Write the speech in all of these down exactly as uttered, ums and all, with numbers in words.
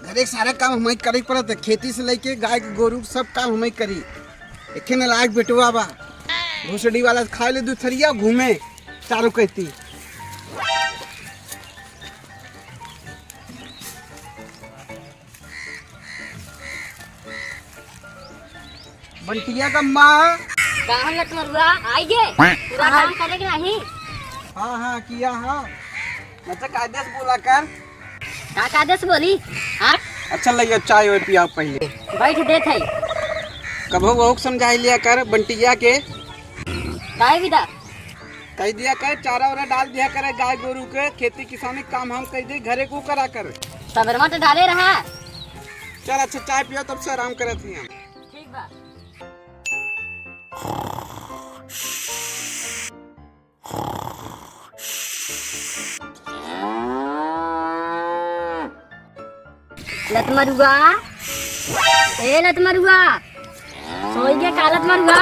अरे, सारा काम हमही करे के पड़त है, खेती से लेके गाय के गोरू सब काम हमही करी। एके नालायक बेटवा बा, भोसड़ी वाला खाए ले दू थरिया, घूमे चारों कहती। बंटिया का माँ। का हो लतमरुआ, आई गे? पूरा हाँ। काम करे के नहीं? हाँ, हाँ, किया हाँ। अच्छा, कायदे से बोला कर। का कायदे से बोली? हाँ? अच्छा, लइयो, चाय वाय पियाओ पहले। बैठ देत है। कबहू वहू के समझाई लिया कर, बंटिया के। काहे विदा? कह दिया कर, चारा वारा डाल दिया करे गाय गोरू के, खेती किसानी के काम हम कह दे, घरे को करा कर। सबेरवा तो डाले रहा। चल अच्छा, चाय पियो, तब से आराम करत ही हम। ठीक बा। लतमरुआ, ए लतमरुआ, सोई गे का लतमरुआ?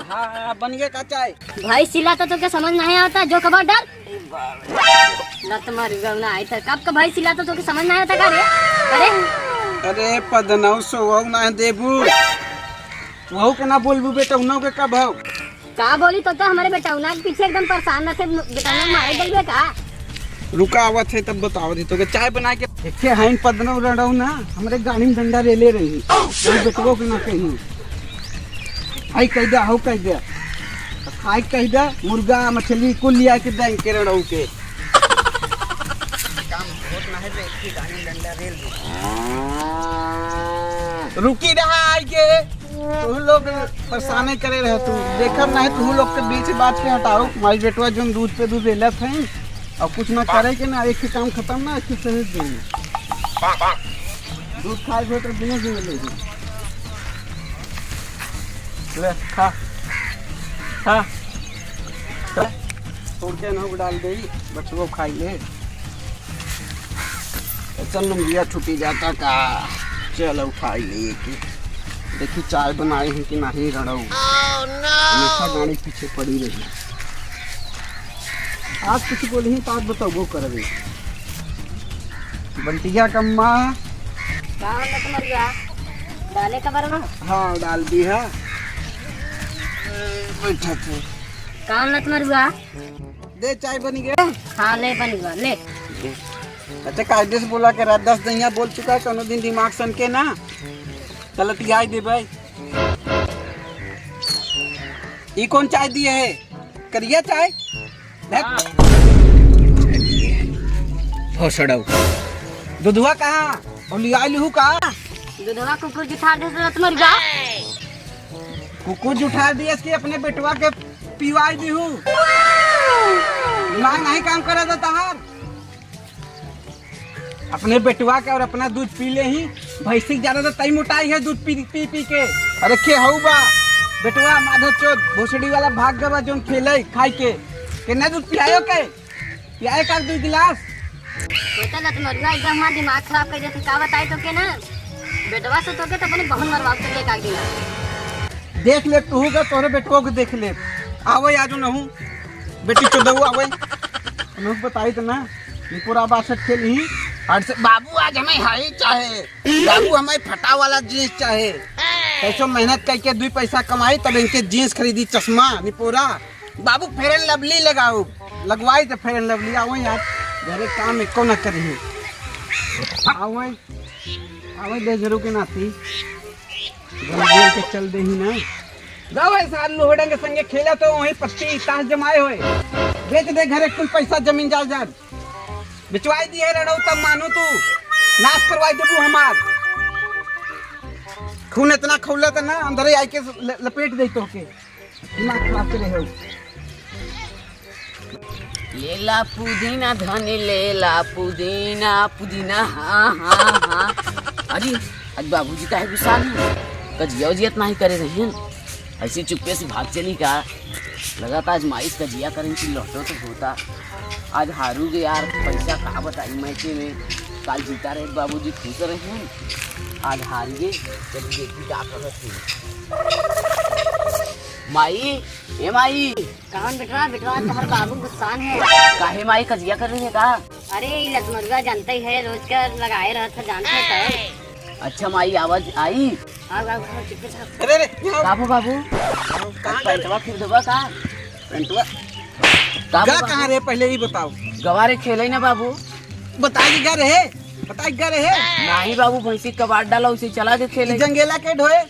हाँ, हाँ, बन गे का चाय? भैंस चिल्लाता तोके समझ नहीं आवता, जो कबाड़ डाल। लतमरुआ ना आई था, कब का भैंस चिल्लाता तोके समझ नहीं आवता का रे? अरे, अरे पदनऊ सोवऊ ना देबू, वहू के ना बोलबू बेटा, उन्हों के कब हो? का बोली तो, तो हमरे बेटौना के पीछे एकदम परेशान रहते, बेटौना के मारे डलबे का? रुका, आवत है तब बतावत है तोके। चाय बना के देखे हइन पदनऊ रड़ऊ ना, हमरे गाड़ी में डंडा रेले रही। कोई बेटवो के ना कहीं। आई कह दे, हऊ कह दे। खाए कह दे, मुर्गा, मछली कुल लिया के दे इनके रड़ऊ के। काम होत ना है तो एक ही गाड़ी में डंडा रेल दे। रुकी रहा आई के। तू लोग परेशाने करे रहे तू, देखब ना है तू लोग के बीच बात के हटाओ। माई बेटवा जोन दूध पे दूध रेलत हैं और कुछ ना करे के ना, एक ही काम खत्म ना, एक ही सहेज देंगे। दूध खाए के तो बिना जीव ले। ले, खा, खा, खा। तोड़ के नोक डाल दे, बचबो खाई ले। चल लुंगिया छुटी जाता का। चल उठाई ले के। देखी चाय बनाए हैं कि नहीं रड़ऊ। हमेशा गाड़ी पीछे पड़ी रही। आज कुछ बोली तो आज बताओ करबे। बंटिया कम्मा। का हो लतमरुआ? डाले का बरवा? हाँ, डाल दी है। बैठा थे। का हो लतमरुआ? दे, चाय बन गया। हाँ, ले बन गया, ले। अच्छा, कायदे से बोला के रात दस दहिया बोल चुका है, कोनो दिन दिमाग सन के ना, गलतियाई दे भाई। ई कौन चाय दिए है? करिया चाय? भैक। भोसड़ऊ। दुधवा कहाँ? और लिया लिहू का? दुधवा कुकुर जुठार दे तो मर गया। कुकुर जुठार दिए इसके अपने बेटवा के पिवाई दिहू। दिमाग नहीं काम करे तो तहार। अपने बेटवा के और अपना दूध पी ले ही, भैंसी के ज्यादा तो तई मोटाई है दूध पी, पी, पी के। अरे के हऊ बा, बेटवा माधो चोद, भोसड़ी वाला भाग गवा जोन खेले खाई के। के ना दूध पियायो के? पियाए का दू गिलास? बेटा लतमरुआ एकदम हमार दिमाग खराब कर देते, का बताई तो के ना? बेटवा से तो के तो अपने बहुत मरवा के लेके आ गया। देख ले तू का, तोरे बेटवा को देख ले। आवे आजो नहू, बेटी चोदऊ आवे। नहू बताई तो ना। निपुरा बासठ के लिए। हट से बाबू, आज हमें हाई चाहे, बाबू हमें फटा वाला जींस चाहे। कैसो मेहनत करके दुई पैसा कमाई तब इनके जींस खरीदी, चश्मा, निपोरा। बाबू Fair and Lovely लगाओ, लगवाई तो Fair and Lovely। आओ यार, घरे काम एको ना करी। आओ, आओ बेघरू के नाती। गंगेल के चल दे ही ना। गावे सार लोहड़न के संगे खेला तो वहीं पत्ती ताश जमाए होए। बेच दे घरे कुल पैसा जमीन जायदाद। बिचवाई दिए रड़ऊ तब मानू तू। नाश करवाई देबू हमार। खून इतना खौला त ना अंदरे आई के ल-, लपेट दे तो के। दिमाग खराब करे हो। लेला पुदीना धनी, लेला पुदीना, पुदीना, हाँ, हाँ, हाँ। अरे, आज बाबूजी काहे गुस्सा नहीं? कजिया उजिया त नहीं करे रहे हैं। ऐसे चुप्पे से भाग चली का? लगातार आजमाइश कजिया करें कि लौटो तो होता। आज हारू गे यार, पैसा का बताई मैचे में। काल जीता रहे बाबूजी खुश रहे हैं। आज हार गे, जब देखी का करत है। माई, ए माई। कौन बेटवा? बेटवा, तोहर बाबू गुस्सान है। काहे माई, कजिया कर रही है का? अरे, ई लतमरुआ जानते ही है, रोज का लगाए रहत है, जानते तो। अच्छा माई, आवाज आई? आओ, आओ, आओ, चुपके से आओ। अरे, अरे, यहाँ आओ। का बो बाबू? कहाँ गए? पैंटवा खरीदबा का? पैंटवा? का बो गा बाबू? कहाँ रे, पहले ही बताओ। गवा रे खेले ना बाबू। बताई गा रहे, बताई गा रहे। नहीं बाबू, भैंसी कबाड़ डाला, उसे चला के खेले। जंगेला के ढोए?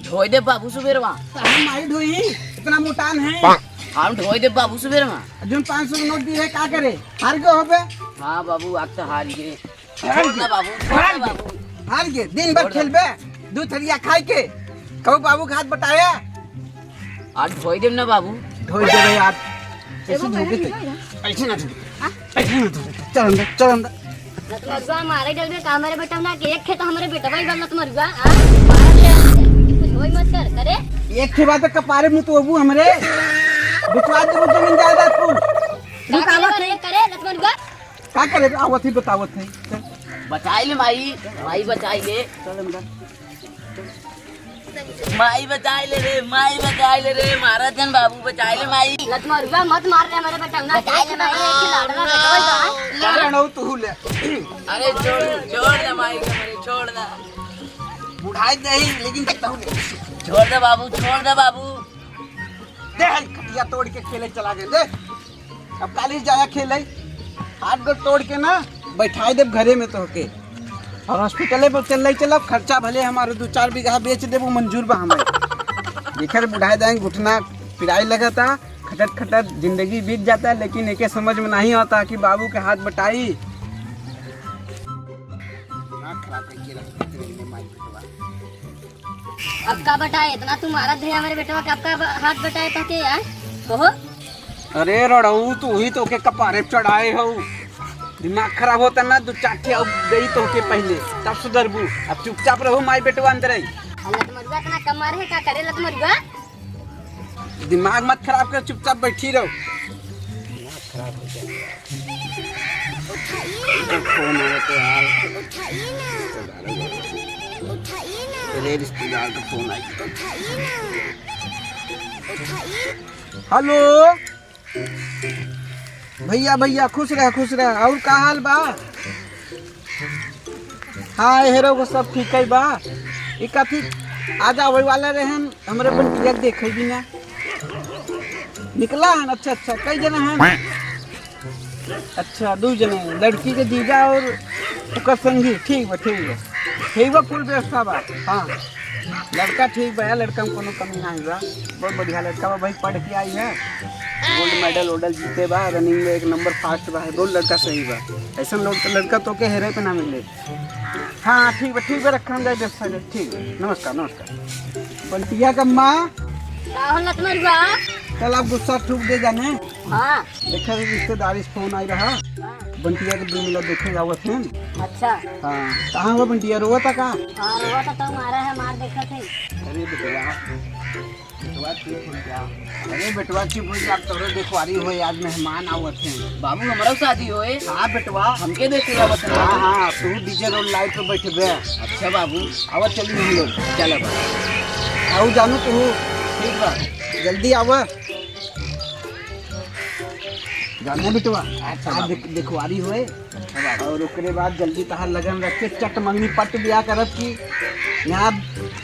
ढोई दे बाबू सुबेरवा। तो हम माई ढोई, इतना मोटान है। हम ढोई दे बाबू सुबेरवा। जोन पाँच सौ के नोट दी है, का करे? हार गए हो बे? हाँ बाबू, आज तो हार गए। हार छोड़ दे गए। बाबू, छोड़ दे हार गए। बाबू। हार गए। दिन भर छोड़ दे। खेलबे, दू थरिया खाए के। कहू बाबू के हाथ बटाया। आज ढोई देब ना बाबू। ढोई देबे यार। ऐसे एगो ढोई बहन देते। निकल गया। ऐसे ना ढोई। हाँ? ऐसे ना ढोई। चल अंदर, चल अंदर। लतमरुआ मारे डर में का मेरे बेटा ना कि एक खेत हमरे बेटवा ही बा लतमरुआ, हाँ? मारत है। कुछ होई मत कर, करे? एक खेत बात कपारे मुँह तो अबू हमरे। बिचवा देबू जमीन जायदाद कुल। का रुक, करे आवत बा रे, है। करे लतमरुआ? का करे? आवत ही बतावत है। चल। बचाई ले माई, माई बचाई ले। चल अंदर। माई बचाई ले रे, माई बचाई ले रे, मारा जन बाबू बचाई ले माई। लतमरुआ मत मार रे हमारे बेटा, ना बचाई ले माई, एक ही लाडला बेटा होई बा। ना रणऊ तू ले। अरे छोड़, छोड़ दे माई के, अरे छोड़ दे। बुढ़ाई नहीं, लेकिन कितना ले। छोड़ दे बाबू, छोड़ दे बाबू। दे, खटिया तोड़ के खेले चला गए, दे। अब काली जाया खेले, हाथ गोड़ तोड़ के ना बैठाए देब घरे में तोहके। और हॉस्पिटले पर चल रही चलब, खर्चा भले हमारे दो चार बीघा बेच देबो, मंजूर बा हमें। देखे रे बुढ़ाए दाएं घुटना पिराए लगता, खटत खटत जिंदगी बीत जाता, लेकिन एके समझ में नहीं आता कि बाबू के हाथ बटाई। दिमाग खराब करके रख देते हैं माई बेटवा। अब का बटाए, इतना तू मारत है हमारे बेटवा के, अब का ब-, हाथ बटाए तो के यार? कहो। अरे रड़ऊ, तू ही तो के कपारे पे चढ़ाए हो। दिमाग खराब होता ना, दो चार ठे और देई तो के पहले, तब सुधरबू। अब चुपचाप रहो, माई बेटवा अंदर आई। लतमरुआ इतना कम मारे है, का करे लतमरुआ? दिमाग मत खराब कर, चुपचाप बैठी रहो। दिमाग खराब हो जाएगा। उठाइए ना। फोन आवे तो यार। उठाइए ना। रिश्तेदार का। उठाइए ना। अरे रिश्तेदार का फोन आई। उठाइए ना। उठाइए। हेलो। भैया, भैया, खुश रह, खुश रह। और का हाल बा? हाँ, हेरो को सब ठीक है बा। ई कथी आज आवे वाला रहन, हमरे बंटिया के देखे भी ना। निकला हन? अच्छा, अच्छा, कई जना हन? अच्छा, दू जने, लड़की के जीजा और ओकर संगी। ठीक बा, ठीक बा, ठीक बा, full व्यवस्था बा। हाँ, लड़का ठीक बा, लड़का में कोनो कमी नहीं बा, बहुत बढ़िया लड़का बा भाई, पढ़ के आई है, gold medal वोडल जीते बा, running में एक number fast बा, बहुत लड़का सही बा। ऐसन लोग तो, लड़का तो के हेरे पे ना मिले। हाँ, ठीक बा, ठीक बा, रखा हम जाए व्यवस्था जाए, ठीक बा, नमस्कार, नमस्कार। बंटिया का माँ। का होला तुम्हारी बा? कल आप गुस्सा थूक दे जाने। हाँ। देखा रे, रिश्तेदारी से फोन आई रहा। हाँ। बंटिया के दो मिला देखे आवत हैं। अच्छा। हाँ, कहाँ हुआ बंटिया, रोवा था का? हाँ, रोवा था, तो मारा है, मार देखा थे। अरे बेटवा, बेटवा चुप हो जा। अरे बेटवा चुप हो जा, अब तोरे देखवारी होए, आज मेहमान आवत हैं। बाबू, हमारा शादी होए। हाँ बेटवा। हमके देखे आवत हैं। हाँ, हाँ, तू DJ roll light पे बैठबे। अच्छा बाबू। आवा चली हम लोग। चलो बाबू। आओ जानू तू। ठीक बा। जल्दी आवा। जाने बेटवा, अच्छा आज बाबू। देख-, देखवारी होए। अच्छा बाबू। और ओकरे बाद जल्दी तहार लगन रख के चट मंगनी पट बियाह करब की यहाँ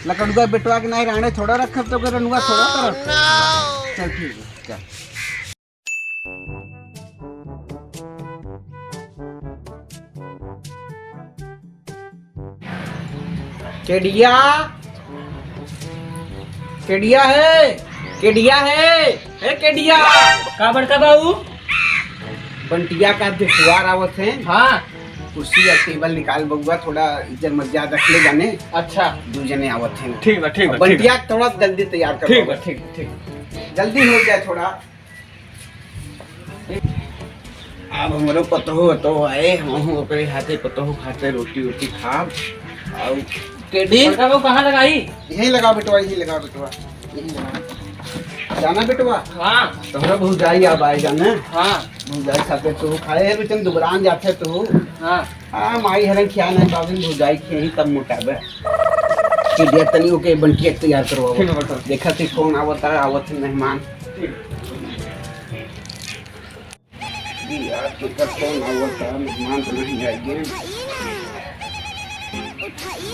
लकड़ुआ बेटवा के नाई राणे थोड़ा रखब तो ओकर रनुआ थोड़ा करब। चल ठीक है, चल। केडिया, केडिया है, केडिया है, ए केडिया। का बड़का बाबू? बंटिया का देशवार आवत है। हाँ। कुर्सी और टेबल निकाल बबुआ, थोड़ा इज्जत मर्यादा रख ले जाने। अच्छा। दू जने आवत हैं। ठीक बा, ठीक बा, ठीक बा। बंटिया थोड़ा जल्दी तैयार कर ठीक बा, बबुआ। ठीक बा, ठीक बा। जल्दी हो जाए थोड़ा। अब हमरो पतोह तो है, हम ओकरे हाथे पतोह खाते रोटी वोटी खाब। और टेडी? बड़का बाबू कहाँ लगाई? यहीं लगाओ बेटवा, यहीं लगाओ बेटवा, यहीं लगाओ। जाना बेटवा? हाँ। तोहरा भौजाई अब आए जाना। हाँ। भौजाई खाते तो खाए है, लेकिन दुबरान जाते तो। हाँ। हाँ, माई हरन खिया नहीं पाविन, भौजाई खिया ही तब मोटाबे। भैया, तनी ओके बंटिया के तैयार करवाओ। ठीक है, बंटा। देखा थे कौन आवता, आवत है मेहमान। ठीक। जी, आज के कब कौन आवता, मेहमान तो नहीं आए गए।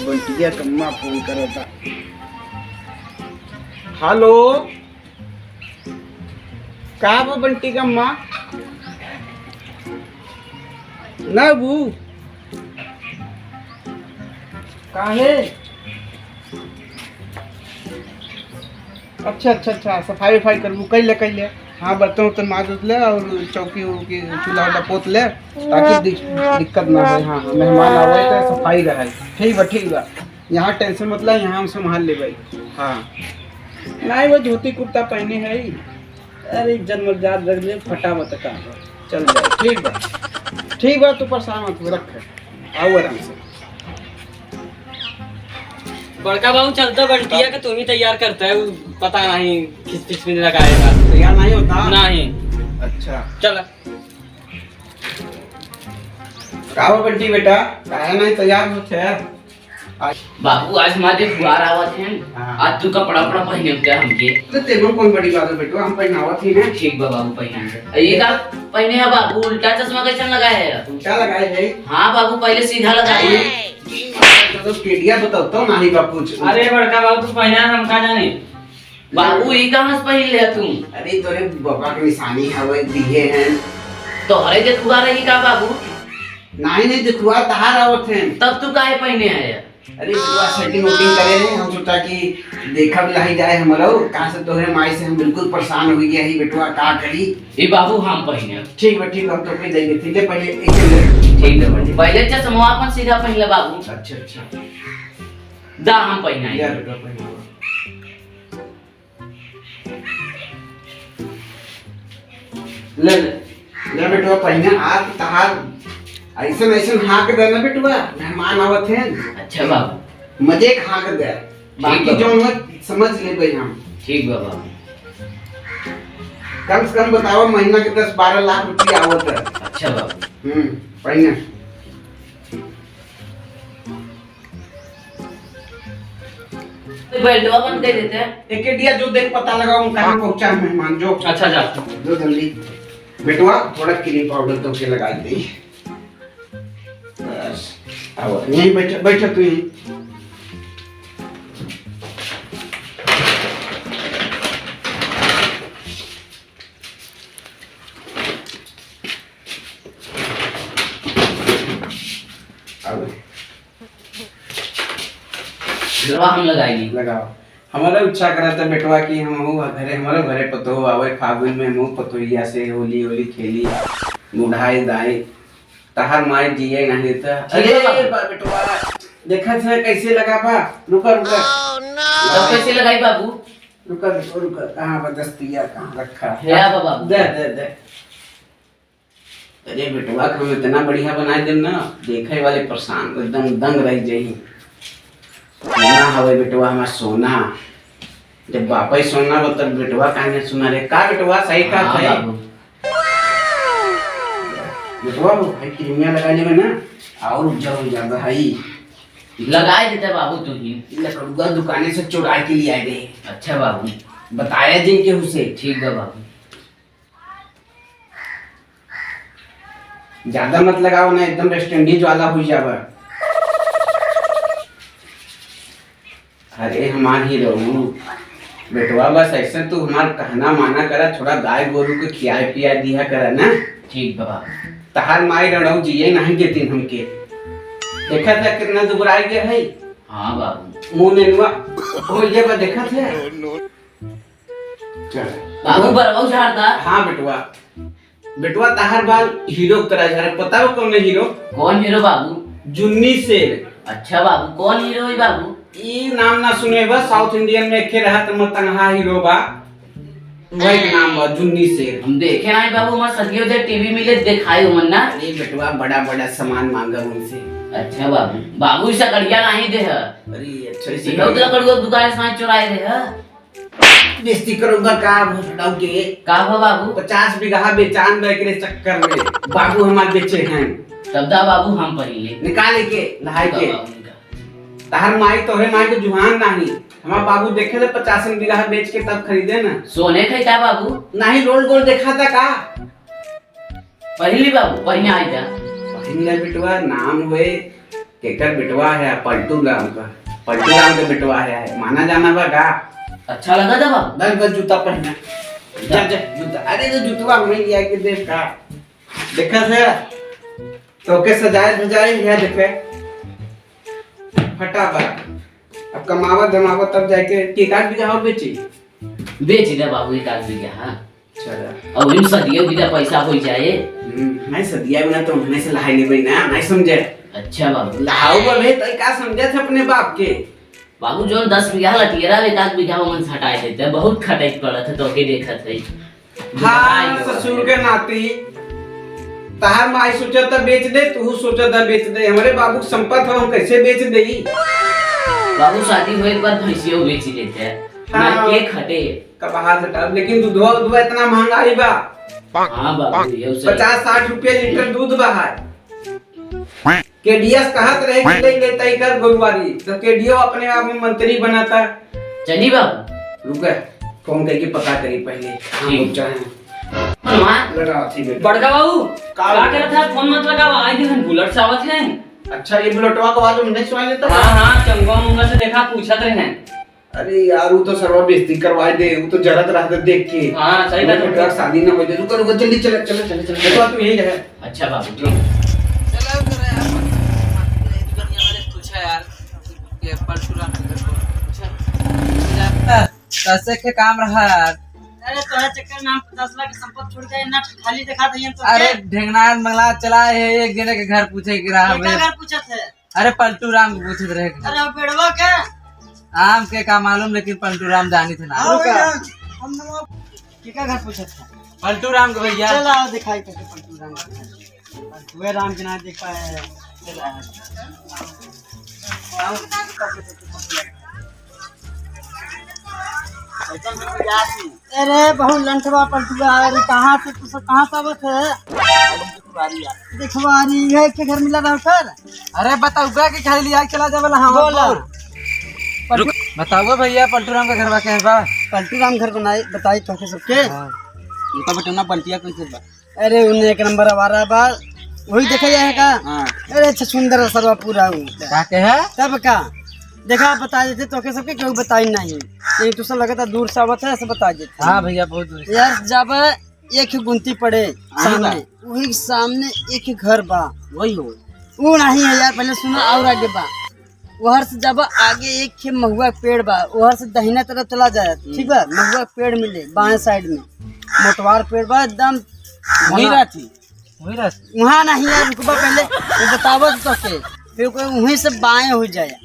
बंटिया के अम्मा फोन करता। हेलो, का बा बंटी के अम्मा? ना बू। काहे? अच्छा, अच्छा, अच्छा, सफाई उफाई करबू, कैले, कैले। हाँ, बर्तन उर्तन माज उज ले और चौकी उकी, चूल्हा उल्हा पोत ले, ताकि दिक-, दिक्कत ना होए। हाँ, हाँ, मेहमान आवे तो सफाई रहे। ठीक बा, ठीक बा, यहाँ tension मत ला, यहाँ हम संभाल लेबे। हाँ, नहीं, वो धोती कुर्ता पहने है ही। अरे, जन्मजात रख ले, फटा मत का। चल जाए, ठीक बा। ठीक बा, तू परेशान मत हो, रख। आओ आराम से। बड़का बाबू, चलता बंटिया के तुम ही तैयार करता है, वो पता नहीं किस किस में लगाएगा। तैयार नहीं होता? नहीं। अच्छा। चल। का हो बंटी बेटा, काहे नहीं तैयार होत है? आज बाबू, आज हमारे फुहार आवत हैं। हाँ। आज तू कपड़ा उपड़ा पहने होते हमके। तो तेरे में कौन बड़ी बात है बेटवा, हम पहनावत ही ना। ठीक बा बाबू, पहना दे। ये का पहने है बाबू, उल्टा चश्मा कैसे लगाए है? उल्टा लगाए है? हाँ बाबू, पहले सीधा लगाए है। तो टेडिया बताओ तो नाही बापू। अरे बड़का बाबू, तू पहना, हम का जाने। बाबू, ई कहाँ से पहिन ले तू? अरे, तोरे बाबा के निशानी हवे, दिए हैं। तोहरे देखुआ रही का बाबू? नहीं, नहीं, देखुआ तहार आवत हैं। तब तू काहे पहिने है? अरे, देखुआ setting वोटिंग करे हैं, हम सोचा कि देखा भी लाही जाए हमरो, कहाँ से तोहरे माई से हम बिल्कुल परेशान हो गया ही, बेटवा का करी? ई बाबू, हम पहिने। ठीक बा, ठीक बा, हम तोके देंगे, ठीक है, पहले एक मिनट। ठीक है बाबू, पहले चश्मा अपन सीधा पहिन ले बाबू। अच्छा, अच्छा। दा, हम पहिने। या बेटवा, पहिने। ले, ले, ले बेटवा, पहिना। आज तहार ऐसन, ऐसन हाँक दे ना बेटवा, मेहमान आवत हैं। अच्छा बाबू। मजे के हाँक दे, ठीक बाकी बा। जौन है, समझ लेबे हम। ठीक बा बाबू। कम से कम बतावा, महीना के दस बारह लाख रुपया आवत है। अच्छा बाबू। हम्म, पहिना। तो बेल्टवा बंद कर देते हैं। एके दिया जो देख पता लगाओ, हम कहाँ पहुँचा है मेहमान, जो। अच्छा, जा। जो जल्दी। बेटवा, थोड़ा क्रीम पाउडर तो के लगा दे। बस, आओ, यहीं बैठो, बैठो तू यहीं। आओ। गरबा हम लगाई। लगाओ। हमारा इच्छा करत है बेटवा कि हमहू घरे, हमारे घरे पतोह आवे, फागुन में हमहू पतोहिया से होली, होली खेली, मुढ़ाई दाई। तहार माई जिए नहीं त। ठीक है अरे बाबू। बा-, बेटवा, देखत है कैसे लगा बा? रुका, रुका। Oh, no। तब कैसे लगाई बाबू? रुका, रुका, रुका। कहाँ बा दस्तिया, कहाँ रखा? है बा बाबू। दे, दे, दे। अरे बेटवा के हम इतना बढ़िया बनाए देम ना, देखे वाले परेशान, एकदम दंग रह जाई। सोना हवे बेटवा हमार, सोना। जब बापे सोना बा, तब बेटवा काहे सुना रे? का बेटवा, सही का हाँ है? बाबू। बेटवा, वो भाई क्रीमिया लगा लेबे ना, और उज्जर हो जाबे भाई। लगाए देते बाबू तू ही। लकड़ुआ दुकाने से चुराए के लिए आए रहे। अच्छा बाबू। बताया जिन केहू से। ठीक बा बाबू। ज्यादा मत लगाओ ना, एकदम स्टैंडिंग ज्वाला हुई जावा। अरे हमार ही रहू बेटवा, बस ऐसे तू हमार कहना माना करा, थोड़ा गाय गोरू के खियाए पिया दिया करा ना। ठीक बा बाबू। तहार माई रणऊ जिए नहीं देतीन हमके। देखा था कितना दुबराई गया है। हाँ बाबू। मुंह नेनुआ हो गया बा, देखा था। चल। बाबू बरबऊ झाड़ता। हाँ बेटवा, बेटवा तहार बाल हीरो की तरह झारे। पता हो कौन है हीरो? कौन हीरो बाबू? जुन्नी शेर। अच्छा बाबू, कौन हीरो है बाबू? ई नाम ना सुने बा, साउथ इंडियन में एके रहत मतंगहा हीरो बा, वही के नाम बा जुन्नी शेर। हम देखे नहीं बाबू, हमार सदियों से टीवी मिले दिखाई हुमन ना। अरे बेटवा, बड़ा बड़ा सामान मांगा उनसे। अच्छा बाबू, बाबू इसे कड़िया नहीं दे है। अरे अच्छा, इसे इधर उधर कड़ुआ दुकान से चुराए दे है। बेइज्जती करूंगा का भोसड़ाऊ के? का हो बाबू? पचास बीघा बेचान बा एकरे चक्कर में। बाबू हमार बेचे हैं। तब दा बाबू हम पहिले। निकाल के, नहाए के। बाबू निकाल। तहार माई तोहरे माई के जुहान नाही। हमार बाबू देखे थे पचासन बीघा बेच के तब खरीदे ना। सोने थे का बाबू? नाही, रोल गोल देखा था का? पहिली बाबू, पहिने आई जा। पहिन ले बिटवा, नाम होए, केकर बिटवा है, पलटू राम का। पलटू राम के बिटवा है, माना जाना बा का? अच्छा लगा था बाबू? बस, बस जूता पहना। जा, जा, जूता। अरे, तो जूतवा हमें लिया के दे का? देखा थे? तो के सजाए धजाए है, देखे। फटाफट। अब कमावत धमावत तब जाके, के एक आध बीघा और बेची? बेची दे बाबू, एक आध बीघा, हाँ। अच्छा। और इन सदियों बीघा पैसा हो जाए। हम्म, नहीं सदिया बिना तो हमने से लहाई लेबे ना, नहीं समझे। अच्छा बाबू। लहाऊ बोले तो का समझे थे अपने बाप के? बाबू, जौन दस बीघा लटियरा, एक आध बीघा ओमन से हटाए देते, बहुत खटाई पड़त है, तो के देखत है। हाँ, ससुर के नाती, तहार माई सोचत है बेच दे, तू सोचत है बेच दे। हमरे बाबू के संपत्ति हो, हम कैसे बेच देई? बाबू, शादी होए के बाद भैंसियो बेच लेते हैं। हाँ। ना के खटे। कब हाथ हटाओ, लेकिन दूधवा, दूधवा इतना महंगाई बा। हाँ बाबू, ये सही। पचास साठ रुपया लीटर दूध बा है। केडीएस कहत रहे कि ले लेता ही कर गोरुवारी, तो केडीओ अपने आप में मंत्री बनाता। चली बाबू। रुक, फोन करके पता करी पहले। हम ठीक। लोग चाहें। माँ, लगाओ, ठीक है। बड़का बाबू, का का हो? करत है? फोन मत लगाओ, आई दिन हम बुलेट से आवत हैं। अच्छा, ये बुलेटवा का आवाज नहीं सुनाई देता? हाँ, हाँ, चंगुआ मुंगा से देखा, पूछत रहे हैं। अरे यार, वो तो सरवा बेइज्जती करवाए दे, वो तो जरत रहता देख के। हाँ, सही बात है। बेटा, शादी ना हो जाए। रुको, रुको, जल्दी चले, चले, चले, चले। बेटा, तू यही रहे। अच्छा बाबू, ठीक। चलो, उधर है यार, दुनिया वाले पूछा यार, ये परशुराम के घर को पूछा। कैसे के काम रहा यार? अरे, तोरा चक्कर में हम पचास लाख के संपत्ति छोड़ के ना खाली दिखा दे तो अरे, क्या? ढेंगना मंगला चला है, एक जने के घर पूछे के रहा एका हमें। घर पूछत है? अरे, पलटू राम के पूछत रहे। अरे, पेड़वा के? आम के का मालूम, लेकिन पलटू राम जानी थे ना। हाँ भैया, हम दोनों केका घर पूछत था? पलटू राम के भैया। चल, आओ, दिखाई तो पलटू राम के घर। पलटुए राम के ना देख पाए। चल, आओ। आओ। अरे, बहुत लंठवा पलटुआ, अरे, कहाँ से, तू सब कहाँ से आवत है? देखवारी है, के घर मिला रहा सर? अरे, बताउबा कि खाली लिया के चला जावे ला, हाँ, बोला। बोल। पलटू बताउबा भैया, पलटू राम का घरवा के है बा? पलटू राम घर बनाई, बताई तो के सबके। हाँ। उनका बेटा ना बंटिया कैसे बा? अरे, उन्हें एक नंबर आवारा बा। वही देखा जाए का? हाँ। अरे, अच्छा सुंदर सरवा पूरा हूँ। का के है? तब का? देखा, बता देते तो के सबके, केहू बताई नहीं। नहीं तो सब लगता दूर से आवत है, ऐसे बता देते। हाँ भैया, बहुत दूर से। यार, जब एक ही गुमती पड़े हाँ सामने, बा। वही सामने एक ही घर बा। वही हो। वो नहीं है यार, पहले सुनो और आगे बा। उहर से जब आगे एक ही महुआ पेड़ बा, उहर से दहिना तरफ चला जाए, हम्म। ठीक बा, महुआ पेड़ मिले बाएं साइड में, मोटवार पेड़ बा एकदम। वही घना। रहती, वही रहती। वहाँ नहीं यार, रुकबा पहले, वो बतावत तो के, फिर कोई वहीं से बाएं हो जाए,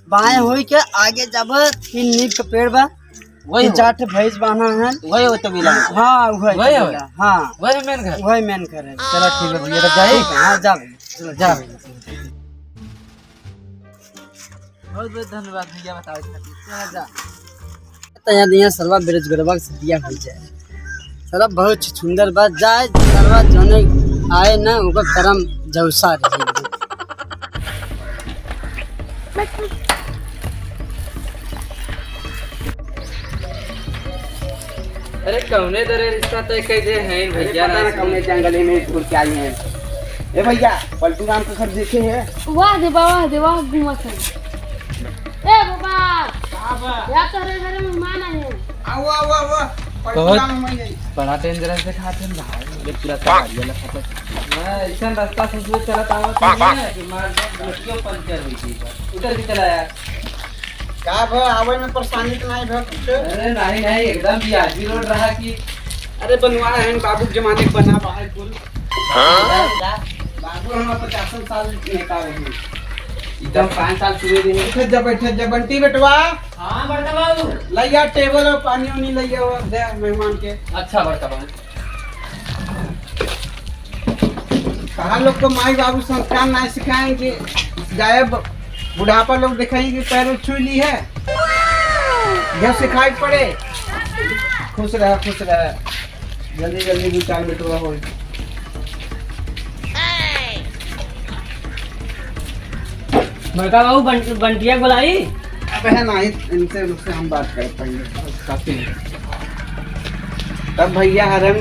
बाएं हम्म। हो के आगे जब फिर नीम का पेड़ बा, वही फिर हो। जाट भैंस बांधा है। वही हो तबीला। हाँ, वही वही हो। तबीला, हाँ। वही मेन घर। वही मेन घर है। चलो ठीक है भैया, तो जाए। ठीक है, हाँ, जा भैया, चलो, जा जा। भैया। बहुत बहुत धन्यवाद भैया बतावे खातिर। चलो, जा। तो यहाँ दिया सरवा बेरोजगरवा के बियाह हो जाए। सरवा बहुत सुंदर बात जाए, सरवा जोने आए ना, ओकर करम जौसा रहे। अरे, कौने दरे रिश्ता तय कर दे हैं अरे, भैया पता ना रास्ते कौने में। जंगले में घुर के आई हैं। ए भैया, पलटू राम का घर देखे हैं? वाह दे बा, वाह दे, वाह घूमत है। ए बाबा, का बा? यार तोहरे घरे मेहमान आए हैं। आओ, आओ, आओ, आओ। पलटू बहुत राम हम आई। बड़ा डेंजरस दिखाते हैं भाई, ये पूरा सवारी वाला खत्म। मैं ऐसा रास्ता सोच के चलत आवत हूँ ना कि मार दे, लड़कियों पंचर हुई थी। उधर भी चला यार। का भा, आवे में परेशानी तो नहीं भा कुछ? अरे नहीं, नहीं, एकदम वीआईपी रोड रहा कि अरे बनवा रहे हैं, बाबू के जमाने के बना बा है कुल। हाँ? बाबू हमारा पचासन साल नेता रहे। एकदम पाँच साल सुने देंगे। बैठ जा, बैठ जा, बंटी बेटवा। हाँ, बड़का बाबू। लइया टेबल और पानी उनी लइया और दे मेहमान के। अच्छा, बड़का बाबू। कहा लोग को माई बाबू संस्कार ना सिखाएं कि जाए ब-, बुढ़ापा लोग दिखाई कि पैर छू ली है, जब सिखाई पड़े। खुश रहा, खुश रहा, जल्दी जल्दी दो चार बेटवा हो। बड़का बाबू, बं-, बंटिया बोलाई। अबे है ना, इनसे, उनसे हम बात कर पाएंगे। काफी। तब भैया हरन,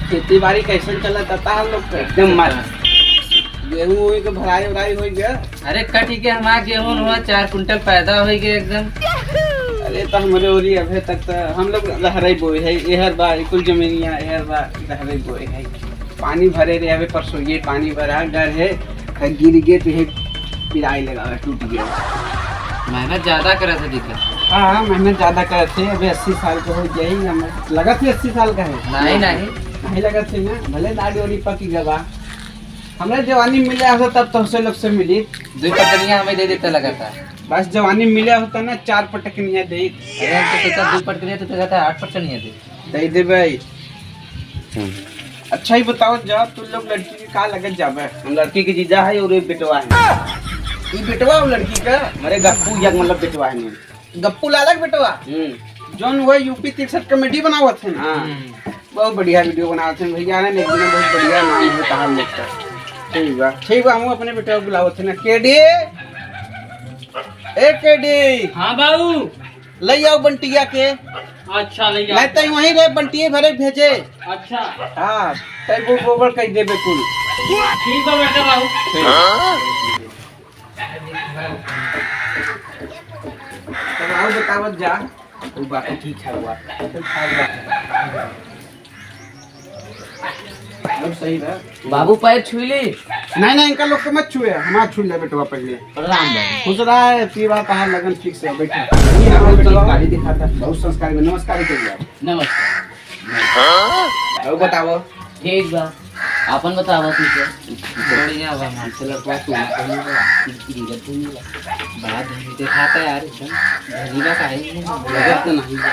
खेती बाड़ी कैसन चलत था हम लोग के? एकदम मस्त। गेहूं वहूं के भराई उराई हो गया? अरे कट के हमार गेहूं हुआ, चार कुंटल पैदा हो गया एकदम। अरे तो हमरे ओरी अबे तक तो हम लोग रहरे बोए है, एहर बा, कुल जमीनिया एहर बा, रहरे बोए है। पानी भरे रहे, अबे परसों ये पानी भरा, घर है, तो गिर गए तो ये पिराई लगा, टूट गया। मेहनत ज्यादा करत है दिक्कत। हाँ, हाँ, मेहनत ज्यादा करत है, अबे अस्सी साल का हो गया ही, हम लगत है अस्सी साल का है। नहीं, नहीं। नहीं लगत है ना, भले दाढ़ी वाढ़ी पक गया बा। हमरा जवानी मिले होता तब तो से लोग से मिली। दो पटकनिया हमें दे देता लगातार। बस जवानी मिले होता ना, चार पटकनिया दे। अरे हम तो सोचा दो पटकनिया तो कहता है आठ पटकनिया दे। दे दे भाई। अच्छा ही बताओ जा, तू लोग लड़की के का लगत जाबे? हम लड़की के जीजा है और ये बेटवा है। ये बेटवा हो लड़की का? अरे गप्पू या मतलब बेटवा है नहीं। गप्पू लाला के बेटवा? हम्म। जौन वो यूपी तिरसठ कॉमेडी बनावत है ना? हाँ। हम्म। बहुत बढ़िया वीडियो बनावत है भैया, ने एक दिन बहुत बढ़िया नाम है कहानी लिखता। ठीक बा, ठीक बा, हम अपने बेटवा बुलावत है ना। केडी, ए केडी। हाँ बाबू। ले आओ बंटिया के। अच्छा, ले आओ। नहीं तो वहीं रहे, बंटिये भरे भेजे। अच्छा। हाँ, तै वो गोबर कह देबे कुल। ठीक बा बेटा बाबू। तब आओ बतावत जा। वो बाकी ठीक है हुआ। अब सही बा। बाबू पैर छुई ली। नहीं, नहीं, इनका लोग के मत छुए, हमार छुई ले बेटवा पहले। प्रणाम बाबू। खुश रहा है, पीवा कहा लगन ठीक से बैठा। ये हमारे बेटवा गाड़ी दिखाता। बहुत संस्कार में नमस्कार करिए आप। नमस्कार। और बताओ। ठीक बा। आपन बतावा तू के। बढ़िया बा, मार। चलो, तो तू ना कहीं बा। गिरत नहीं बा। बड़ा धनी देखाता यार, एकदम। धनी बा काहे नहीं? लगत तो नहीं बा।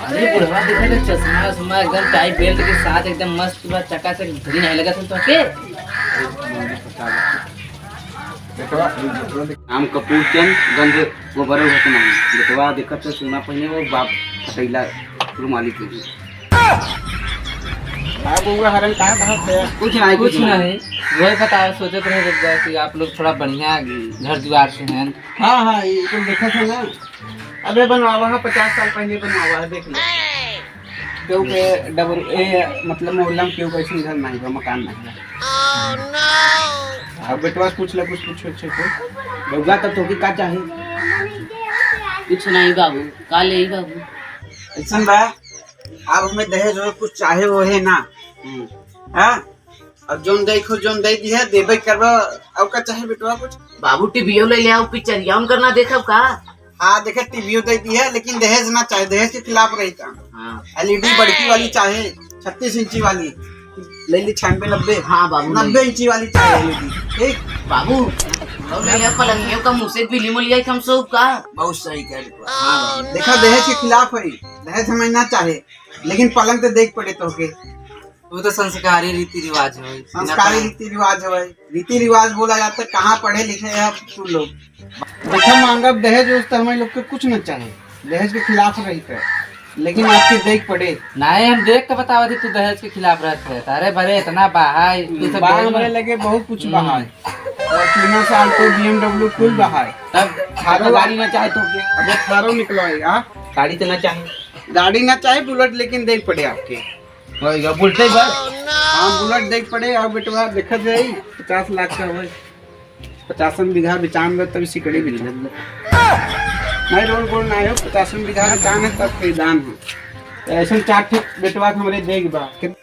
अरे बुढ़वा देखा तो चश्मा उश्मा एकदम टाई बेल्ट के साथ एकदम मस्त बा, चकाचक। धनी नहीं लगत है तो के? नाम कपूरचंद, गंज गोबर होत नहीं। बेटवा देखत तो सोना पहने वो बाप खटैला रुमाली के। का बउआ हरन, का कहत है? कुछ नहीं, कुछ कुछ नहीं। नहीं। वही बताओ, सोचत रहे रउआ कि आप लोग थोड़ा बढ़िया घर दुआर से हैं। हाँ, हाँ, ये तो देखत है ना। अबे बनवावा है, पचास साल पहले बनवावा है, देख ले। केहू के डबल, ए, मतलब मोहल्ला में केहू के ऐसन घर नहीं बा, मकान नहीं बा। अब बेटवा से पूछ ले, कुछ पूछो, पूछो, पूछो। बउआ, तब तोके का चाही? कुछ नहीं बाबू, का लेई बाबू? ऐसन बा, अब हमें दहेज हो कुछ चाहे वो है ना। हम्म। हाँ? अब जोन दे खो, जोन दे दी है, देबे करबो। अब का चाहे बेटवा कुछ? बाबू टीवीओ ले ले आओ, पिक्चरिया उनकर ना देखब का? हाँ, देखे टीवीओ दे दी है, लेकिन दहेज ना चाहे, दहेज के खिलाफ रही था। हाँ। एलईडी बड़की वाली चाहे, छत्तीस इंची वाली। ले ली छियानवे नब्बे। हाँ बाबू, ले नब्बे ली। इंची वाली चाहे एलईडी। ठीक? बाबू, और ले ले पलंगियों का मुँह से बिली मुलिया कम सोप का? बहुत सही कह रहे हो। हाँ बाबू। देखा दहेज के खिलाफ है, दहेज हमें ना चाहे, लेकिन पलंग तो देख पड़े तो के। वो तो संस्कारी रीति रिवाज है। संस्कारी रीति रिवाज है भाई। रीति रिवाज बोला जाता है, कहाँ पढ़े लिखे हैं आप तू लोग? देखो मांगब दहेज उस तो हमारे लोग के कुछ न चाहे, दहेज के खिलाफ रही थे, लेकिन आपके देख पड़े। नहीं, हम देख के बतावा थी तू दहेज के खिलाफ रहत है। अरे भरे इतना बहाय, तू सब बहाय बोल हमरे मत। लगे बहुत कुछ हम्म। बहाय। Fortuner, Alto, बीएमडब्ल्यू कुल बहाय। तब थारो गाड़ी ना चाहे तो के? अबे थारो निकलो है, आ? गाड़ी तो ना चाहे। गाड़ी ना चाहे, बुलेट लेकिन देख पड़े आपके। होइगा, बुलेटे बा। हाँ, बुलेट देख पड़े, आओ बेटवा, देखत है, पचास लाख का होए। पचासन बीघा बेचान बा, तब सिकड़ी बेचान बा। नहीं, रोड गोल ना हो, पचासन बीघा बेचान है, तब खरीदान है। तो ऐसन चार ठे बेटवा के हमरे देख बा। कित-,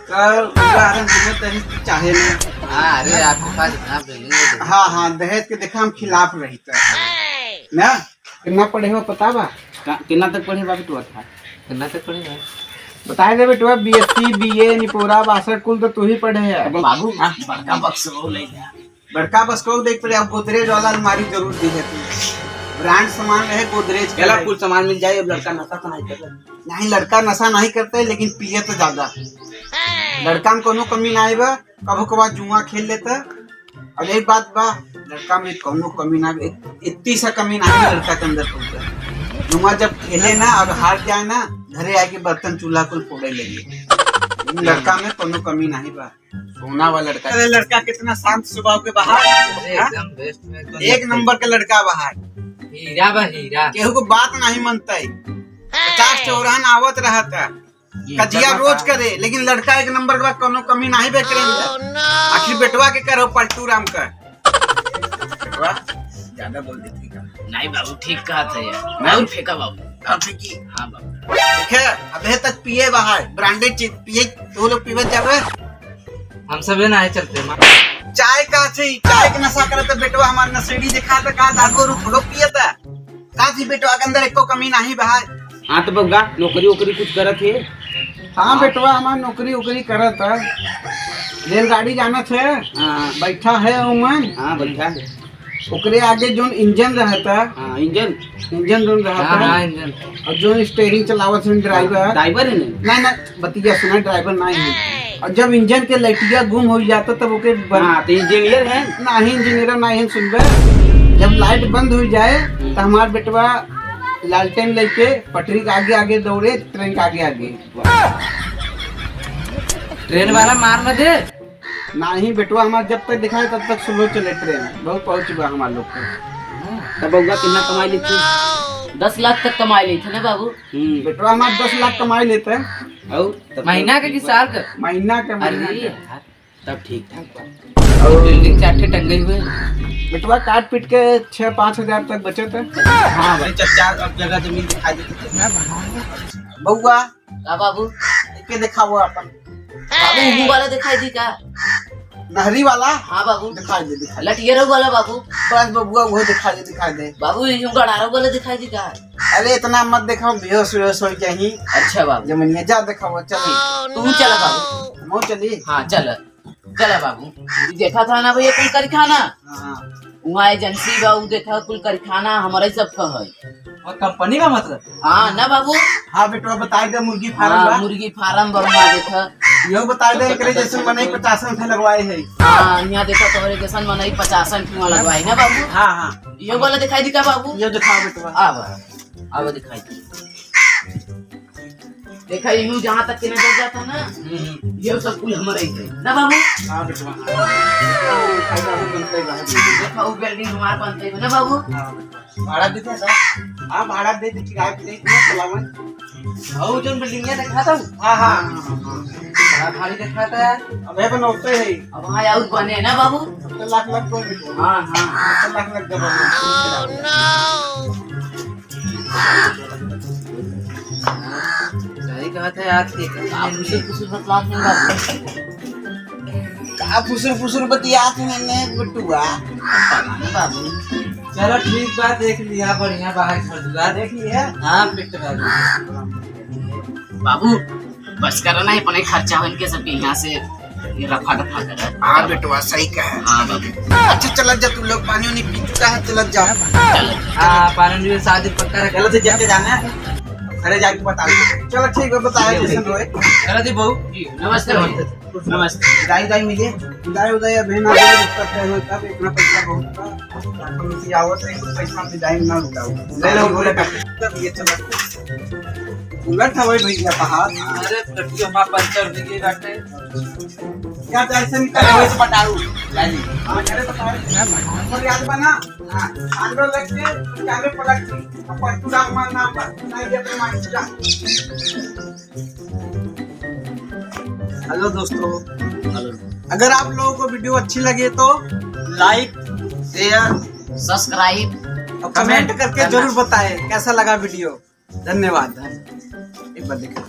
कर उदाहरण हमें तनी चाहे ना। हाँ, अरे, आपके पास इतना बिल्डिंग है। हाँ, हाँ, दहेज के देखा हम खिलाफ रही था। ना? कितना पढ़े हो पता बा? का-, कितना तक पढ़े बा बेटवा था? कितना तक पढ़े बा? बताए दे बेटवा, बीएससी, बीए, निपोरा, बासठ कुल तो तू ही पढ़े है। बाबू, हाँ? बड़का बक्सो ले जा। बड़का बक्सो देख पड़े, अब गोदरेज वाला अलमारी जरूर दी है तू। ब्रांड सामान रहे, गोदरेज के चला, रहे। कुल सामान मिल जाए, अब लड़का नशा तो नहीं करता। नहीं, लड़का नशा नहीं करता है, लेकिन पिए तो ज्यादा। लड़का में कोनो कमी ना आए बा, कभो कभार जुआ खेल लेता। अब एक बात बा, लड़का में कौनो कमी ना, इत-, इतनी सा कमी ना है लड़का के अंदर पहुंचा। जुआ जब खेले ना और हार जाए ना, घरे आके बर्तन चूल्हा कुल फोड़े लगे। लड़का में कोनो कमी नहीं बा। सोना वाला लड़का। अरे लड़का कितना शांत स्वभाव के बा। अरे हाँ? एकदम best में एकदम एक नंबर के लड़का बा। हीरा बा, हीरा। केहू को बात नहीं मनता है। पचास चौराहन आवत रहता। ये कजिया रोज करे, लेकिन लड़का एक नंबर के बा, कोनो कमी नहीं बा एकरे अंदर। आखिर बेटवा के करो पलटू राम का। बेटवा ज्यादा बोल देती का? नहीं बाबू, ठीक कहा था यार। नहीं? और फेंका बाबू। और फेंकी? हाँ बाबू। देखे, अबे तक पिए बा है, branded चीज पिए, तू लोग पीवत जाबे? हम सबे ना चलते माँ। चाय का थी, चाय के नशा करत बेटवा हमार नशेड़ी दिखा त का दारू उरू थोड़ो पियता। का थी बेटवा के अंदर एको कमी नाही बा। हाँ तो बबुआ, नौकरी वोकरी कुछ करत है? हाँ बेटवा, हमार नौकरी वोकरी करत है। रेलगाड़ी जानत है? हाँ। बैठा है ओमन। हाँ, बैठा है। ओकरे आगे जोन इंजन रहता। हाँ, इंजन। इंजन जोन रहता। हाँ, हाँ, इंजन। और जोन steering चलावत है driver। हाँ, driver है ना? ना, ना, बतिया सुना, driver ना है। और जब इंजन के लाइटिया गुम हो जाता तब ओके बन- हाँ, तो engineer है। नाही engineer, नाही हम सुनबे। जब light बंद हो जाए तो हमार बेटवा लालटेन लेके पटरी के आगे आगे दौड़े, train के आगे आगे। Train वाला मार न दे। नाही बेटवा, हमार जब तक दिखाए तब तक slow चले train, बहुत पहुँच बा हमार लोग के। तब बउआ कितना कमाई लेते? दस लाख तक कमाई लेते ना बाबू। हम्म। बेटवा हमार दस लाख कमाई लेते। और तब महीना के कि साल का? महीना के, महीना अरे के। यार, तब ठीक ठाक बा। और building चार ठे टंगे हुए। बेटवा काट पीट के छः पाँच हजार तक बचत है। हाँ भाई, चार, चार अब जगह जमीन दिखाई देते। बउआ, का बाबू? के दिखाओ अपन। बाबू, मुंह वाला दिखाई दी का? नहरी वाला? हाँ बाबू। दिखाई दे, दिखाई दे। लटियरो वाला बाबू। बस बबुआ, वो दिखाई दे, दिखाई दे। बाबू, यूं गड़ारो वाला दिखाई दी का? अरे, इतना मत दिखाओ, बेहोश वेहोश हो जाही। अच्छा बाबू। जमनिया, जा दिखाओ, चल। तू चला बाबू। हम चली? हाँ, चल। चला बाबू। ई देखा था ना भैया, कुल कारखाना? हाँ। वहाँ agency बा, उ देखा कुल कारखाना, हमारे सब का है। और company बा मतलब? हाँ ना बाबू। हाँ बेटवा, बताई दे, मुर्गी farm हाँ, बा। मुर्गी farm बा, वहाँ देखा। यहू बताई दे, एकरे जैसन मनई पचासन ठे लगवाए है। हाँ, यहाँ देखा, तोहरे जैसन मनई पचासन ठे वहाँ लगवाए ना बाबू। हाँ, हाँ। ये वाला दिखाई दी का बाबू? ये दिखाओ बेटवा। आ बा, आ बा दिखाई दी। देखा, इहू जहाँ तक के नजर जाता ना, हम्म, हम्म। ये सब कुल हमारे ही है। ना बाबू? हाँ बेटवा। देखा, वो building हमार बनते हुए ना बाबू? हाँ बेटवा। भाड़ा देते हैं सर? हाँ, भाड़ा दे दे, किराए पे दे दे, चलावन। और जो building है, देखा था? हाँ, हाँ। बड़ा भारी देखा था। अब ये बनौते हैं। अब वहाँ और बने ना बाबू? सत्तर लाख लग गए बेटवा। हाँ, हाँ। सत्तर लाख लग गए बाबू। सही कहा था यार, के आप उसे कुछ बतलात नहीं बाबू। का फुसुर फुसुर बतियात हैं ने गुड्डुआ? पता नहीं बाबू। चलो ठीक बा, देख लिया, बढ़िया बाहर घर दुआर देख लिया। हाँ, पिट बाबू। बाबू, बस करो ना, अपने खर्चा हो इनके सबके यहाँ से। ये रफा दफा कर। हाँ बेटवा, सही कहा। हाँ बाबू। अच्छा, चलत जा, तू लोग पानी उनी पी चुका है, चलत जा। चलो। हाँ, पानी उनी शादी पक्का रख। चलो, तो जाके जाना है, घरे जाके बता दो। चलो, ठीक है, बताया जैसे होए। चलो जी बहू। जी, नमस्ते भाई। नमस्ते। विदाई, विदाई मिले। विदाई, उदाई अभी ना दे, तब इतना पैसा बहुत था। आवत है, कुछ पैसा विदाई ना उठाओ। ले लो, बोले, तब ये चला। उलट हवे भैया पहाड़। अरे, गट्टी हमार पंचर हो गई बाटे। क्या तो ऐसे निकल रहे हो, पटारू? हाँ, अरे पटारू। हमको याद बना। हाँ, आंदो लग के, क्या में पलट के, अब पलटू राम मान नाम पर, ना ये अपने मान जा। Hello दोस्तों, अगर आप लोगों को video अच्छी लगे तो like, share, subscribe और comment करके जरूर बताएं कैसा लगा video। धन्यवाद। एक बार देखा।